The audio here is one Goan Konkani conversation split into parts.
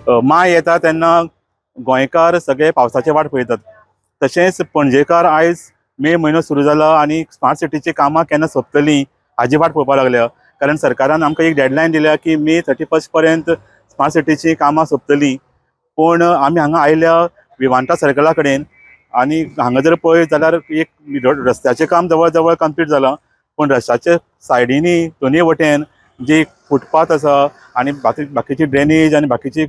माय येता तेन्ना गोंयकार सगळे पावसाची वाट पळयतात. तशेंच पणजेकार आयज मे म्हयनो सुरू जाला आनी स्मार्ट सिटीची कामां केन्ना सोंपतलीं हाजी वाट पळोवपाक लागल्या. कारण सरकारान आमकां एक डेडलायन दिल्या की मे 31 पर्यंत स्मार्ट सिटीची कामां सोंपतलीं. पूण आमी हांगा आयल्या विमानतळ सर्कला कडेन आनी हांगा जर पळयत जाल्यार एक रस्त्याचें काम जवळ जवळ कंप्लीट जालां, पूण रस्त्याच्या सायडींनी दोनूय वटेन जी फुटपाथ आसा आनी बाकीची ड्रेनेज आनी बाकीची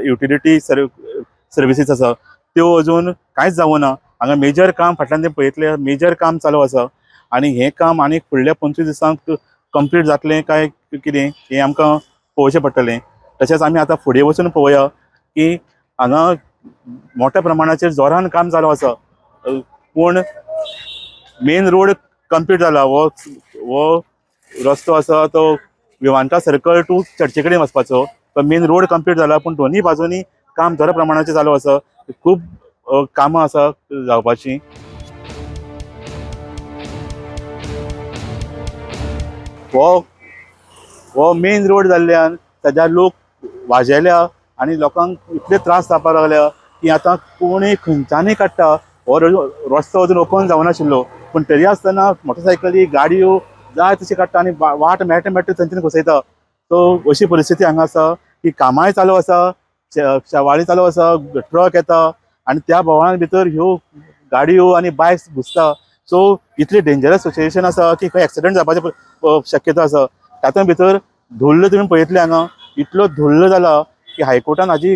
युटिलिटी सर्विसीस आसा त्यो अजून कांयच जावना. हांगा मेजर काम फाटल्यान तें पळयतलें, मेजर काम चालू आसा आनी हें काम आनी फुडल्या 25 दिसांक कंप्लीट जातलें काय कितें हें आमकां पळोवचें पडटलें. तशेंच आमी आतां फुडें वचून पळोवया की हांगा मोठ्या प्रमाणाचेर जोरान काम चालू आसा, पूण मेन रोड कंप्लीट जाला. हो रस्तो आसा तो विमानतळ सर्कल टू चर्चे कडेन वचपाचो, तो मेन रोड कंप्लीट जाला, पूण दोनूय बाजूंनी काम जोरा प्रमाणाचेर चालू आसा. खूब कामां आसा जावपाची. हो मेन रोड जाल्ल्यान सद्या लोक वाजेल्या आनी लोकांक इतले त्रास जावपाक लागल्या की आतां कोणूय खंयच्यानूय काडटा. हो रस्तो अजून ओपन जावनाशिल्लो, पूण तरी आसतना मोटरसायकली गाडयो जाय तशी काडटा आनी वाट मेळटा मेळटा थंयच्यान घुसयता. सो अशी परिस्थिती हांगा आसा की कामांय चालू आसा, शेवाळी चालू आसा, ट्रक येता आनी त्या बोवाळान भितर ह्यो गाडयो आनी बायक्स घुसता. सो इतली डेंजरस सिच्युएशन आसा की खंय एक्सिडंट जावपाची शक्यता आसा. तातूंत भितर धुल्ल तुमी पळयतले हांगा इतलो धुल्ल जाला की हायकोर्टान हाजी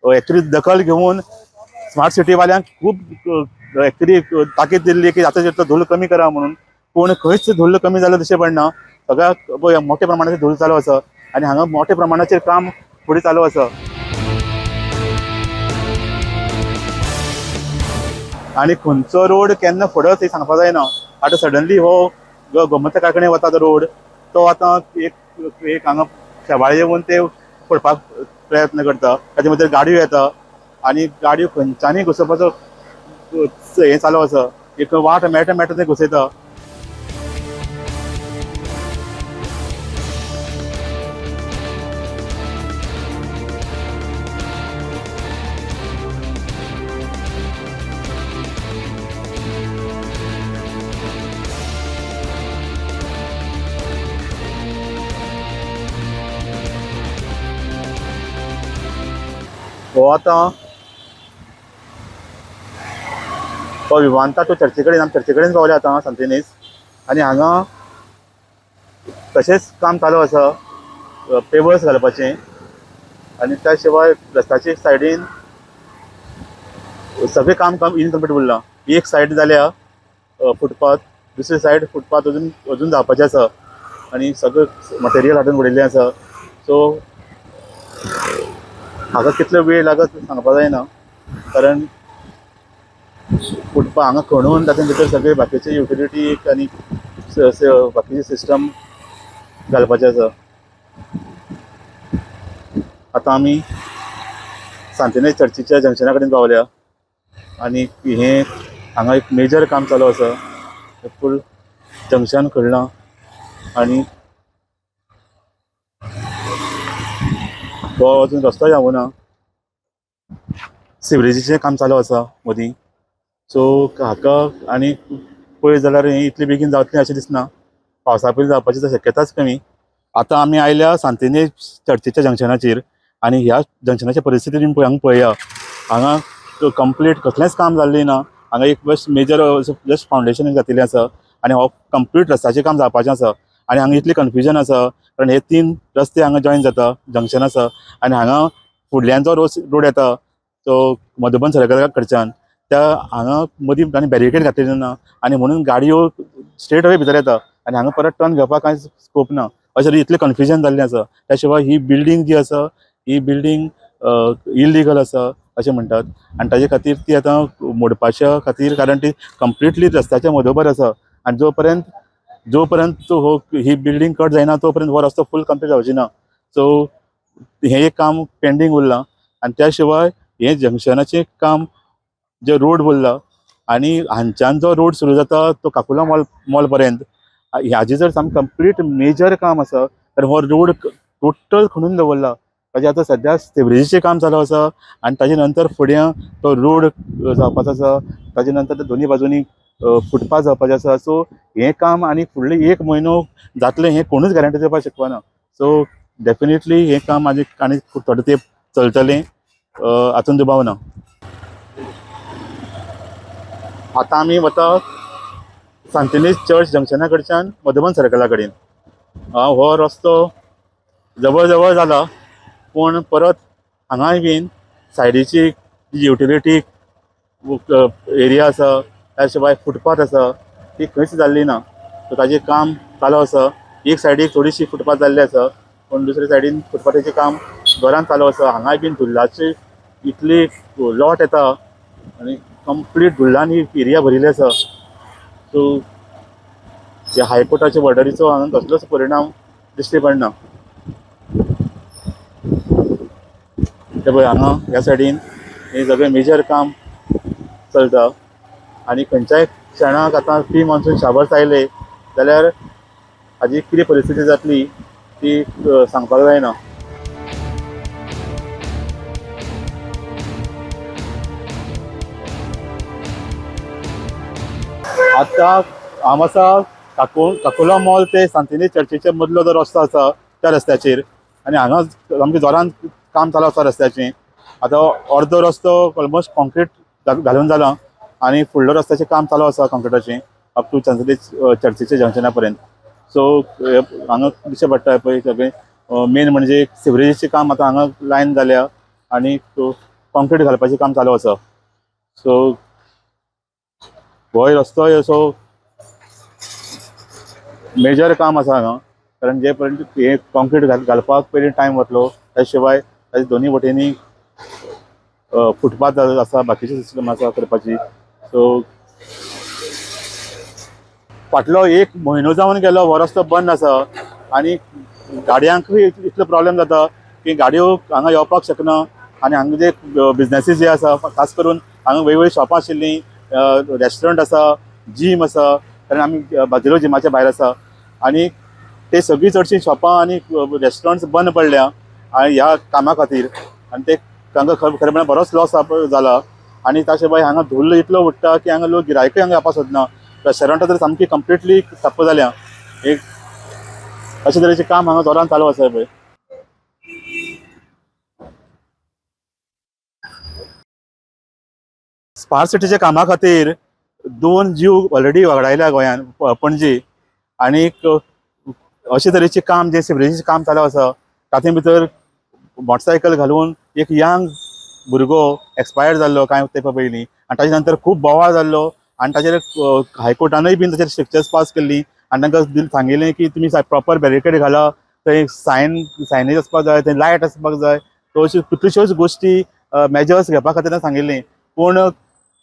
एक्चुली दखल घेवन स्मार्ट सिटीवाल्यांक खूब एक्चुली ताकीद दिल्ली की आतां जितलो धुल्ल कमी करा म्हणून, पूण खंयच धुल्ल कमी जालें तशें पडना. सगळ्याक मोठ्या प्रमाणाचेर धुल्ल चालू आसा आनी हांगा मोठ्या प्रमाणाचेर काम फुडें चालू आसा. आनी खंयचो रोड केन्ना फुडत हें सांगपाक जायना. आतां सडनली हो गोमंतका कडेन वता तो रोड, तो आतां एक हांगा शेवाळे येवन ते फोडपाक प्रयत्न करता. ताचे भितर गाडयो येता आनी गाडयो खंयच्यानूय घुसोवपाचो हें चालू आसा. एक वाट मेळटा मेळटा ते घुसयता. हो आतां तो विमानतळ तो चर्चे कडेन, आमी चर्चे कडेन पावले आतां सांतिनेज आनी हांगा तशेंच काम चालू आसा पेवर्स घालपाचें आनी त्या शिवाय रस्त्याचे सायडीन सगळें काम इनकम्प्लीट उरलां. एक सायड जाल्या फुटपाथ, दुसरी सायड फुटपाथ अजून अजून जावपाचें आसा आनी सगळें मटेरियल हाडून उडयल्लें आसा. सो हाका कितलो वेळ लागत सांगपाक जायना, कारण फुटपाथ हांगा खणून तातूंत भितर सगळे बाकीचे युटिलिटी आनी बाकीचे सिस्टम घालपाचें आसा. आतां आमी सांतिनेज चर्चीच्या जंक्शना कडेन पावल्या आनी हें हांगा एक मेजर काम चालू आसा. फूल जंक्शन खणलां आनी तो अजून रस्तो जावना. सिवरेजीचें काम चालू आसा मदीं. सो हाका आनी पळयत जाल्यार हें इतलें बेगीन जातलें अशें दिसना. पावसा पयलीं जावपाची शक्यताच कमी. आतां आमी आयल्या सांतिनेज चर्चीच्या जंक्शनाचेर आनी ह्या जंक्शनाची परिस्थिती तुमी हांगा पळया. हांगा कंप्लीट कसलेंच काम जाल्लें ना. हांगा एक बस मेजर जस्ट फावंडेशन घातिल्लें आसा आनी हो कंप्लीट रस्त्याचें काम जावपाचें आसा. आनी हांगा इतलें कन्फ्युजन आसा कारण हे 3 रस्ते हांगा जॉयन जाता, जंक्शन आसा आनी हांगा फुडल्यान जो रोड येता तो मधुबन सर्कला कडच्यान त्या हांगा मदीं तांणी बॅरिकेड घातलेली ना आनी म्हणून गाडयो स्ट्रेट अवे भितर येता आनी हांगा परत टर्न घेवपाक कांय स्कोप ना. अशें इतलें कन्फ्युजन जाल्लें आसा. त्या शिवाय ही बिल्डींग जी आसा ही बिल्डींग इलिगल आसा अशें म्हणटात आनी ताजे खातीर ती आतां मोडपाच्या खातीर, कारण ती कंप्लिटली रस्त्याच्या मदोबर आसा आनी जो पर्यंत हो ही बिल्डींग कट जायना तो पर्यंत हो रस्तो फूल कंप्लीट जावची ना. सो हें एक काम पेंडींग उरलां आनी त्या शिवाय हें जंक्शनाचें काम जे रोड उरला आनी हांच्यान जो रोड सुरू जाता तो काकुला मॉल पर्यंत ह्याचे जर सामकें कंप्लीट मेजर काम आसा कारण हो रोड टोटल खणून दवरला. ताजें आतां सद्या सिवरेजीचें काम चालू आसा आनी ताजे नंतर फुडें तो रोड जावपाचो आसा. ताजे नंतर दोनी बाजूनी फुटपाथ जावपाचें आसा. सो हें काम आनी फुडले 1 म्हयनो जातलें हें कोणूच गॅरंटी दिवपाक शकना. सो डेफिनेटली हें काम आनी आनी थोडो तेंप चलतलें हातून दुबाव ना. आतां आमी वता सांतिनेज चर्च जंक्शना कडच्यान मधुबन सर्कला कडेन. हो रस्तो जवळ जवळ जाला, पूण परत हांगाय बीन सायडीची युटिलिटी एरिया आसा, त्या शिवाय फुटपाथ आसा, ती खंयच जाल्ली ना. सो ताजें काम चालू आसा. एक सायडीक थोडीशी फुटपाथ जाल्ली आसा, पूण दुसरे सायडीन फुटपाथाचें काम जोरान चालू आसा. हांगाय बीन धुल्लाची इतली लोट येता आनी कंप्लीट धुल्लान ही एरिया भरिल्ली आसा. सो ह्या हायकोर्टाच्या ऑर्डरीचो हांगा कसलोच परिणाम दिश्टी पडना. ते पळय हांगा ह्या सायडीन हें सगळें मेजर काम चलता आनी खंयच्याय क्षणाक आतां प्री मॉन्सून शावर्स आयले जाल्यार हाजी कितें परिस्थिती जातली ती सांगपाक जायना. आतां हांव आसा काकोला मॉल ते सांतिनेज चर्चीच्या मदलो जो रस्तो आसा त्या रस्त्याचेर आनी हांगा सामकें जोरान काम चालू आसा रस्त्याचें. आतां अर्दो रस्तो ऑलमोस्ट कॉन्क्रीट घालून जाला आनी फुडलो रस्त्याचें काम चालू आसा कॉन्क्रिटाचें अप टू सांतिनेज चर्चीच्या जंक्शना पर्यंत. सो हांगा दिश्टी पडटा पळय सगळें मेन म्हणजे सिवरेजीचें काम आतां हांगा लायन जाल्या आनी कॉन्क्रीट घालपाचें काम चालू आसा. सो होय रस्तोय असो मेजर काम आसा हांगा, कारण जे पर्यंत हे कॉन्क्रीट घालपाक पयलीं टायम वतलो, त्या शिवाय ताजे दोनी वटेनी फुटपाथ आसा, बाकीची सिस्टम आसा करपाची. सो फाटलो 1 म्हयनो जावन गेलो हो रस्तो बंद आसा आनी गाडयांकूय इतलो प्रॉब्लेम जाता की गाडयो हांगा येवपाक शकना आनी हांगा जे बिजनेसीस जे आसा, खास करून हांगा वेगवेगळीं शॉपां आशिल्लीं, रेस्टॉरंट आसा, जीम आसा, कारण आमी बाजिलो जिमाच्या भायर आसा आनी ते सगळीं चडशीं शॉपां आनी रेस्टॉरंट्स बंद पडल्या आनी ह्या कामा खातीर आनी ते तांकां खरें म्हळ्यार बरोच लॉस जाला. आनी ताचे भायर हांगा धुल्ल इतलो उडटा की हांगा लोक गिरायकूय हांगा येवपाक सोदना. रेस्टॉरंटां तर सामकी कंप्लिटली ठप्प जाल्या. एक अशे तरेचें काम हांगा जोरान चालू आसा पळय. स्मार्ट सिटीच्या कामा खातीर 2 जीव ऑलरेडी वगडायल्या गोंयान पणजे आनीक अशे तरेचें काम जें सिवरेजीचें काम चालू आसा तातूंत भितर मोटरसायकल घालून एक यंग भुरगो एक्सपायर जाल्लो कांय तेंपा पयलीं आनी ताजे नंतर खूब बोवाळ जाल्लो आनी ताजेर हायकोर्टानूय बीन ताजेर स्ट्रिक्चर्स पास केल्ली आनी तांकां सांगिल्लें की तुमी प्रॉपर बॅरिकेड घाला, थंय सायनेज आसपाक जाय, थंय लायट आसपाक जाय. सो अश्यो कितल्योश्योच गोश्टी मेजर्स घेवपा खातीर सांगिल्लीं. पूण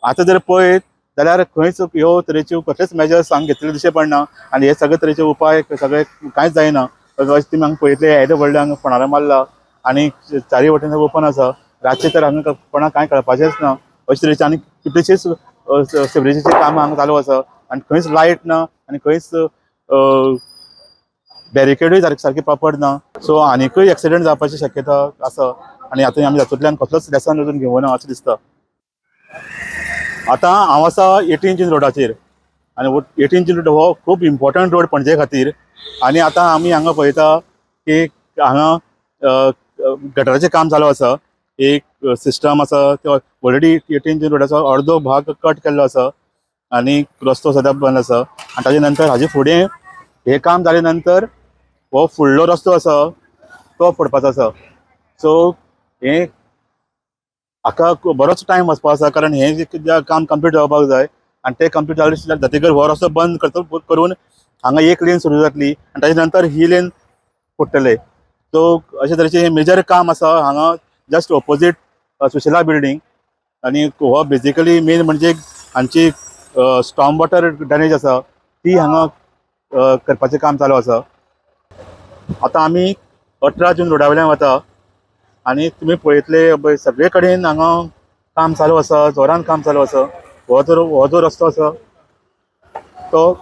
आतां जर पळयत जाल्यार खंयच ह्यो तरेच्यो कसलेच मेजर्स हांगा घेतलेले दिश्टी पडना आनी हे सगळे तरेचे उपाय सगळे कांयच जायना. अदरवायज तुमी हांगा पळयतले येदो व्हडलें हांगा फोंडारो मारला आनी चारी वटेन ओपन आसा. रातचें तर हांगा कोणाक कांय कळपाचेंच ना अशे तरेचें आनी कितलेशेच सिवरेजीचें काम हांगा चालू आसा आनी खंयच लायट ना आनी खंयच बॅरिकेडूय सारकी प्रॉपर ना. सो आनीकूय एक्सिडंट जावपाची शक्यता आसा आनी आतां आमी तातूंतल्यान कसलोच लेसन अजून घेवना अशें दिसता. आतां हांव आसा 18 जून रोडाचेर आनी 18 जून रोड हो खूब इम्पॉर्टंट रोड पणजे खातीर आनी आतां आमी हांगा पळयता की हांगा गटराचें काम चालू आसा. एक सिस्टम आसा ते ऑलरेडी 18 जून रोडाचो अर्दो भाग कट केल्लो आसा आनी रस्तो सद्या बंद आसा आनी ताजे नंतर हाजे फुडें हें काम जाले नंतर हो फुडलो रस्तो आसा तो फोडपाचो आसा. सो हें हाका बरोच टायम वचपा आसा, कारण हें जें काम कंप्लीट जावपाक जाय आनी तें कंप्लीट जालें जातकीर हो रस्तो बंद करून हांगा एक लेन सुरू जातली आनी ताजे नंतर ही लेन फोडटले. सो अशे तरेचें हें मेजर काम आसा हांगा जस्ट ऑपोजीट सुशिला बिल्डींग आनी हो बेजिकली मेन म्हणजे हांची स्टॉर्म वॉटर ड्रेनेज आसा ती हांगा करपाचें काम चालू आसा. आतां आमी 18 जून रोडा वयल्यान वता आनी तुमी पळयतले सगळे कडेन हांगा काम चालू आसा, जोरान काम चालू आसा. हो जो रस्तो आसा तो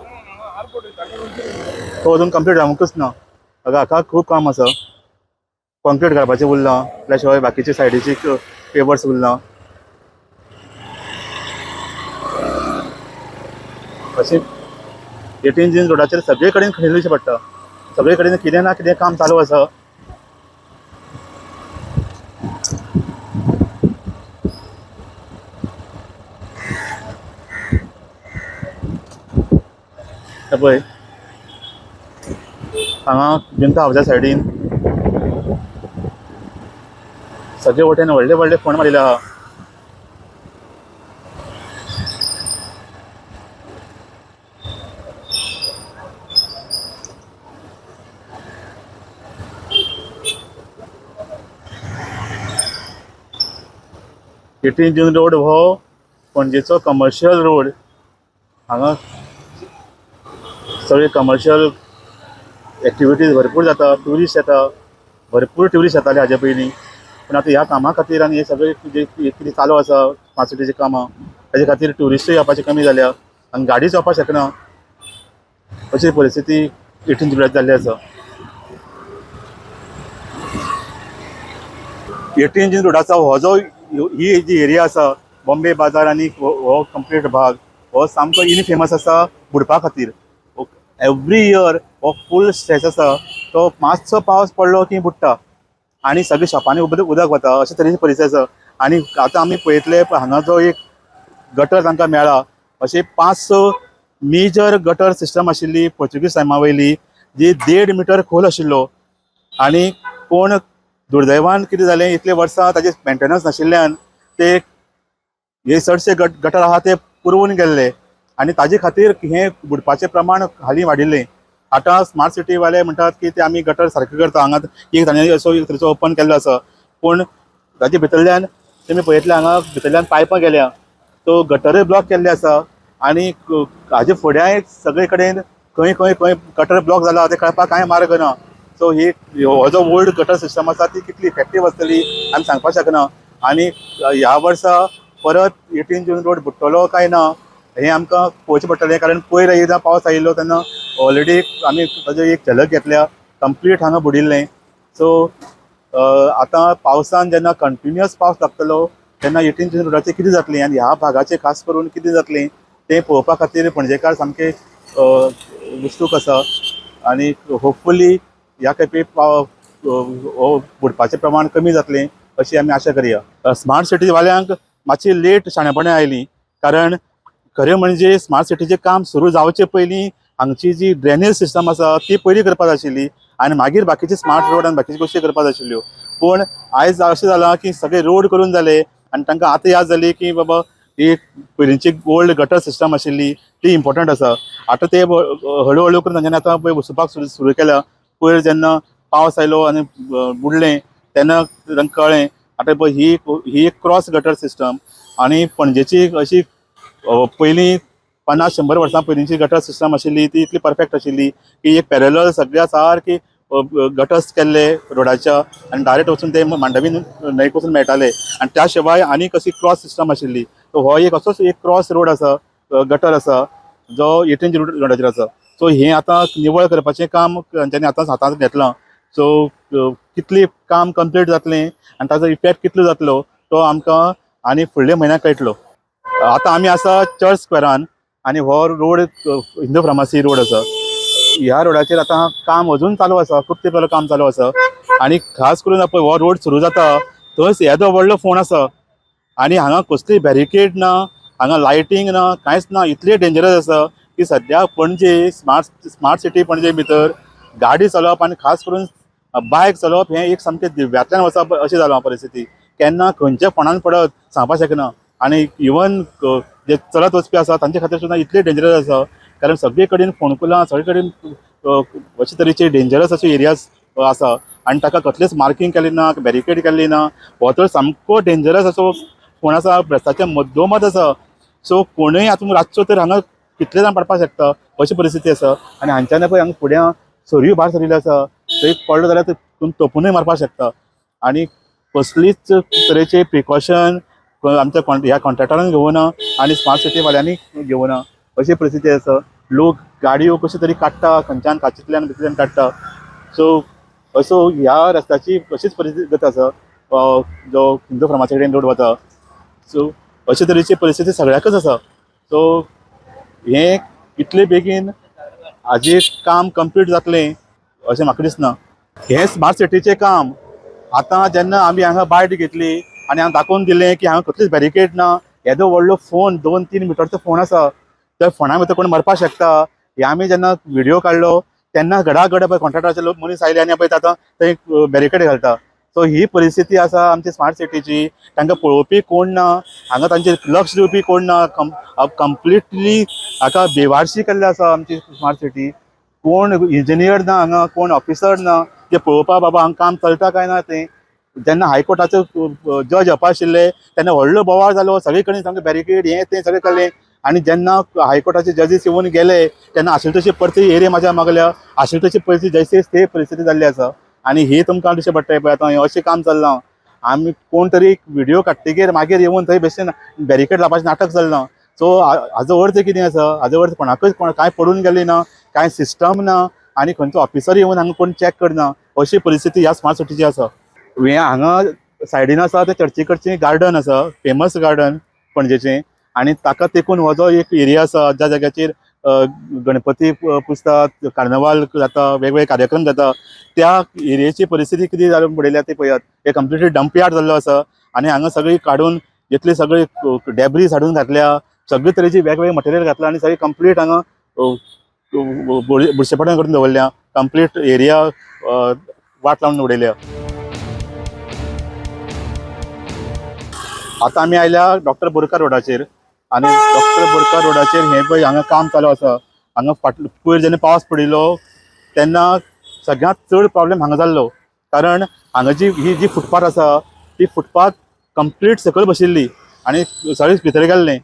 अजून कंप्लीट जावंकच ना. हाका खूब काम आसा. कॉन्क्रीट घालपाचें उरलां. त्या शिवाय बाकीचे सायडीचे पेपर्स उरलां. अशें 18 जून रोडाचेर सगळे कडेन खणिल्लें दिश्टी पडटा. सगळे कडेन कितें ना कितें काम चालू आसा. हे पळय हांगा जिंता हावजा सायडीन सगळे वटेन व्हडले व्हडले फोंड मारिल्ले आहा. 18 जून रोड हो पणजेचो कमर्शियल रोड. हांगा सगळे कमर्शियल एक्टिविटीज भरपूर जाता. ट्युरिस्ट येता, भरपूर ट्युरिस्ट येताले हाजे पयलीं, पूण आतां ह्या कामा खातीर आनी हे सगळे जे कितें चालू आसा स्मार्ट सिटीची कामां ताजे खातीर ट्युरिस्टूय येवपाची कमी जाल्या आनी गाडी चलोवपाक शकना अशी परिस्थिती 18 जुलयाक जाल्ली आसा. 18 जून रोडाचो हो जो ही जी एरिया आसा बॉम्बे बाजार आनी हो कंप्लीट भाग हो सामको इनफेमस आसा बुडपा खातीर. एवरी इयर हो फूल स्ट्रेच आसा तो मातसो पावस पडलो की बुडटा आनी सगळे शॉपांनी उदक वता अशे तरेची परिस्थिती आसा. आनी आतां आमी पळयतले हांगा जो एक गटर तांकां मेळ्ळा, अशे 5-6 मेजर गटर सिस्टम आशिल्ली पोर्चुगीज टायमा वयली, जी 1.5 मिटर खोल आशिल्लो. आनी कोण दुर्दैवान कितें जालें, इतले वर्सां ताजे मेंटेनन्स नाशिल्ल्यान ते हे चडशे गटर आहा ते पुरवून गेल्ले आनी ताजे खातीर हें बुडपाचें प्रमाण हालीं वाडिल्लें. आतां स्मार्ट सिटीवाले म्हणटात की ते आमी गटर सारके करता. हांगा एक तांणी असो एक तरेचो ओपन केल्लो आसा, पूण ताजे भितरल्यान तुमी पळयतले हांगा भितरल्यान पायपां गेल्या, तो गटरूय ब्लॉक केल्ले आसा. आनी हाजे फुड्याय सगळे कडेन खंय खंय खंय गटर ब्लॉक जाला ते कळपाक कांय मार्ग ना. सो ही हो जो ओल्ड गटर सिस्टम आसा ती कितली इफेक्टीव आसतली आमी सांगपाक शकना. आनी ह्या वर्सा परत 18 जून रोड बुडटलो काय ना हें आमकां पळोवचें पडटलें, कारण पयर एकदां पावस आयिल्लो तेन्ना ऑलरेडी आमी ताजी एक झलक घेतल्या, कंप्लीट हांगा बुडिल्लें. सो आतां पावसान जेन्ना कंटिन्युअस पावस लागतलो तेन्ना 18 जून रोडाचें कितें जातलें आनी ह्या भागाचें खास करून कितें जातलें तें पळोवपा खातीर पणजेकार सामके उत्सूक आसा. आनी होपफुली ह्या खेपे हो बुडपाचें प्रमाण कमी जातलें अशी आमी आशा करया. स्मार्ट सिटीवाल्यांक मातशी लेट शाणेपणां आयलीं, कारण खरें म्हणजे स्मार्ट सिटीचें काम सुरू जावचे पयलीं हांगची जी ड्रेनेज सिस्टम आसा ती पयलीं करपाक जाय आशिल्ली आनी मागीर बाकीचे स्मार्ट रोड आनी बाकीच्यो गोश्टी करपाक जाय आशिल्ल्यो. पूण आयज अशें जालां की सगळे रोड करून जाले आनी तांकां आतां याद जाली की बाबा ही पयलींची ओल्ड गटर सिस्टम आशिल्ली ती इम्पोर्टंट आसा. आतां ते हळू हळू करून तांच्यांनी आतां पळय वचपाक सुरू केल्या. पयर जेन्ना पावस आयलो आनी बुडलें तेन्ना तांकां कळ्ळें आतां पळय ही एक क्रॉस गटर सिस्टम आनी पणजेची अशी पयलीं 50-100 वर्सां पयलींची गटर सिस्टम आशिल्ली ती इतली परफेक्ट आशिल्ली की एक पॅरलल सगळ्या सारकी गटर्स केल्ले रोडाच्या आनी डायरेक्ट वचून ते मांडवी न्हंयक वचून मेळटाले. आनी त्या शिवाय आनी कशी क्रॉस सिस्टम आशिल्ली. सो हो एक असोच एक क्रॉस रोड आसा, गटर आसा जो 18 रोडाचेर आसा. सो हें आतां निवळ करपाचें काम तांच्यांनी आतां हातांत घेतलां. सो कितली काम कंप्लीट जातलें आनी ताजो इफेक्ट कितलो जातलो तो आमकां आनी फुडल्या म्हयन्याक कळटलो. आतां आमी आसा चर्च स्क्वेरान आनी हो रोड हिंदू फार्मासी रोड आसा. ह्या रोडाचेर आतां काम अजून चालू आसा, खूब तेंप जालो काम चालू आसा. आनी खास करून पळय हो रोड सुरू जाता थंयच येदो व्हडलो फोंड आसा आनी हांगा कसली बॅरिकेड ना, हांगा लायटींग ना, कांयच ना. इतलें डेंजरस आसा की सद्या पणजे स्मार्ट सिटी पणजे भितर गाडी चलोवप आनी खास करून बायक चलोवप हें एक सामकें दिव्यांतल्यान वचप अशें जालां परिस्थिती. केन्ना खंयच्या फोंडान पडत सांगपाक शकना. आनी इवन जे चलत वचपी आसा तांचे खातीर सुद्दां इतलें डेंजरस आसा, कारण सगळे कडेन फोंडकुलां, सगळे कडेन अशे तरेचे डेंजरस अशे एरियाज आसा आनी ताका कसलेच मार्कींग केलें ना, बॅरिकेड केल्ली ना. हो तर सामको डेंजरस असो फोंड आसा, रस्त्याच्या मदोमद आसा. सो कोणूय आतां रातचो तर हांगा कितले जाण पडपाक शकता अशी परिस्थिती आसा. आनी हांच्यान पळय हांगा फुड्यां सरयो भायर सरिल्ल्यो आसा, थंय पडलो जाल्यार तुमी तोपुनूय मारपाक शकता. आनी कसलीच तरेचे प्रिकॉशन आमच्या ह्या कॉन्ट्रॅक्टरान घेवना आनी स्मार्ट सिटीवाल्यांनी घेवना अशी परिस्थिती आसा. लोक गाडयो कश्यो तरी काडटा, खंयच्यान काचींतल्यान भितरल्यान काडटा. सो असो ह्या रस्त्याची अशीच परिस्थिती गत आसा जो हिंदू फार्मासी कडेन रोड वता. सो अशे तरेची परिस्थिती सगळ्याकच आसा. सो हें इतले बेगीन हाजें काम कंप्लीट जातलें अशें म्हाका दिसना. हें स्मार्ट सिटीचें काम आतां जेन्ना आमी हांगा बायट घेतली आनी हांगा दाखोवन दिलें की हांगा कसलीच बॅरिकेड ना, येदो व्हडलो फोन 2-3 मिटरचो फोन आसा, त्या फोना भितर कोण मरपाक शकता. हे आमी जेन्ना व्हिडियो काडलो तेन्ना घडाघड पळय कॉन्ट्रॅक्टराचे लोक मनीस आयले आनी पळय आतां थंय बॅरिकेड घालता. सो ही परिस्थिती आसा आमची स्मार्ट सिटीची. तांकां पळोवपी कोण ना, हांगा तांचेर लक्ष दिवपी कोण ना. कंप्लिटली हाका बेवारशी केल्ली आसा आमची स्मार्ट सिटी. कोण इंजिनियर ना हांगा, कोण ऑफिसर ना जे पळोवपा बाबा हांगा काम चलता काय ना तें. जेन्ना हायकोर्टाचो जज येवपा आशिल्ले तेन्ना व्हडलो बोवाळ जालो, सगळे कडेन सामकें बॅरिकेड हें तें सगळें केलें. आनी जेन्ना हायकोर्टाचे जजीस येवन गेले तेन्ना आशिल्ली तशी परती एरिया म्हाज्या मागल्या, आशिल्ली तशी परिस्थिती जैसे ते परिस्थिती जाल्ली आसा. आनी ही तुमकां दिश्टी पडटा पळय आतां हें अशें काम चल्लां. आमी कोण तरी व्हिडियो काडटकीर मागीर येवन थंय बेश्टें बॅरिकेड लावपाचें नाटक चल्लां. सो हाजो अर्थ कितें आसा, हाजो अर्थ कोणाकच कांय पडून गेलें ना, कांय सिस्टम ना आनी खंयचो ऑफिसर येवन हांगा कोण चॅक करना, अशी परिस्थिती ह्या स्मार्ट सिटीची आसा. हें हांगा सायडीन आसा तें चर्ची कडचें गार्डन आसा, फेमस गार्डन पणजेचें, आनी ताका तेकून हो जो एक एरिया आसा ज्या जाग्याचेर गणपती पुजतात, कार्नवाल जाता, वेगवेगळे कार्यक्रम जाता, त्या एरियेची परिस्थिती कितें जावन पडिल्ल्या ती पळयात. हे कंप्लिटली डंप यार्ड जाल्लो आसा आनी हांगा सगळी काडून जितली सगळी डेब्रीज हाडून घातल्या, सगळे तरेची वेगवेगळे मटेरियल घातला आनी सगळी कंप्लीट हांगा बुरशेपणां करून दवरल्या. कंप्लीट एरिया वाट लावन उडयल्या. आतां आमी आयल्या डॉक्टर बोरकार रोडाचेर आनी डॉक्टर बोरकार रोडाचेर हें पळय हांगा काम चालू आसा. हांगा फाटलो पयर जेन्ना पावस पडिल्लो तेन्ना सगळ्यांत चड प्रॉब्लेम हांगा जाल्लो, कारण हांगा जी ही जी फुटपाथ आसा ती फुटपाथ कंप्लीट सकयल बशिल्ली आनी सगळेच भितर गेल्लें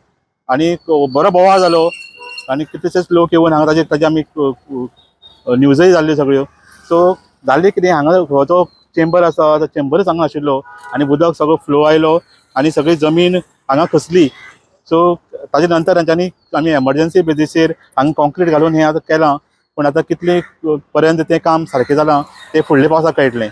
आनी बरो बोवाळ जालो आनी कितलेशेच लोक येवन हांगा ताजे ताजे आमी न्यूजय जाल्ल्यो सगळ्यो. सो जालें कितें, हांगा हो जो चेंबर आसा तो चेंबरच हांगा आशिल्लो आनी उदक सगळो फ्लो आयलो आनी सगळी जमीन हांगा खसली. सो ताजे नंतर तांच्यांनी आमी एमर्जन्सी बेजीसचेर हांगा कॉन्क्रीट घालून हें आतां केलां, पूण आतां कितले पर्यंत तें काम सारकें जालां तें फुडल्या पावसाक कळटलें.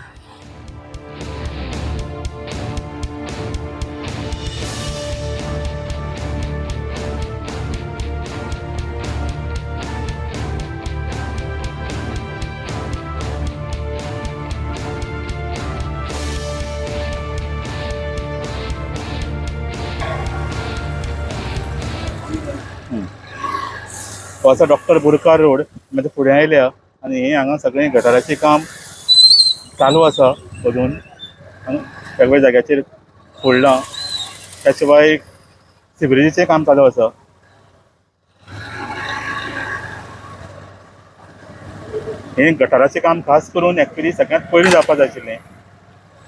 हो आसा डॉक्टर बोरकार रोड, मागीर फुडें आयल्या आनी हें हांगा सगळें गटाराचें काम चालू आसा अजून वेगवेगळ्या जाग्याचेर फोडलां. त्या शिवाय सिवरेजीचें काम चालू आसा. हें गटाराचें काम खास करून एक्चुली सगळ्यांत पयलीं जावपाक जाय आशिल्लें,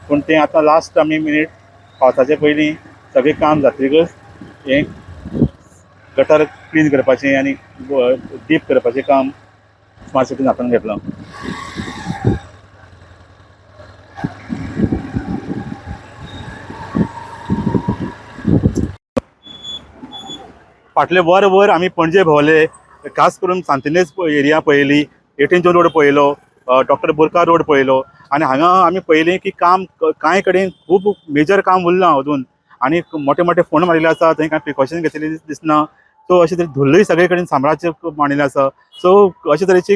पूण तें आतां लास्ट आमी मिनीट पावसाचे पयलीं सगळें काम जातकच हें गटर क्लीन करपाचें आनी डीप करपाचें काम स्मार्ट सिटीन हातान घेतलां. फाटले वरभर आमी पणजे भोंवले, खास करून सांतिनेज एरिया पळयली, 18 जून रोड पळयलो, डॉक्टर बोरकार रोड पळयलो आनी हांगा आमी पळयलें की काम कांय कडेन खूब मेजर काम उरलां अजून आनी मोठे मोठे फोंड मारिल्ले आसा, थंय कांय प्रिकॉशन घेतलेली दिसना. सो अशे तरेन धुल्लूय सगळे कडेन साम्राज्य मांडिल्लें आसा. सो अशे तरेची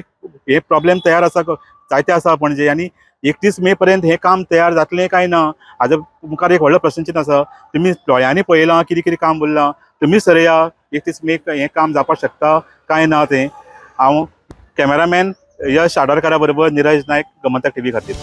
हे प्रॉब्लेम तयार आसा, जायते आसा पणजे आनी 31 मे पर्यंत हें काम तयार जातलें काय ना हाजो मुखार एक व्हडलो प्रश्नचिन्न आसा. तुमी दोळ्यांनी पळयलां कितें कितें काम उरलां, तुमी सरया 31 मेक हें काम जावपाक शकता काय ना तें. हांव कॅमेरामॅन यश आडरकारा बरोबर निरज नायक, गोमंतक टीव्ही खातीर.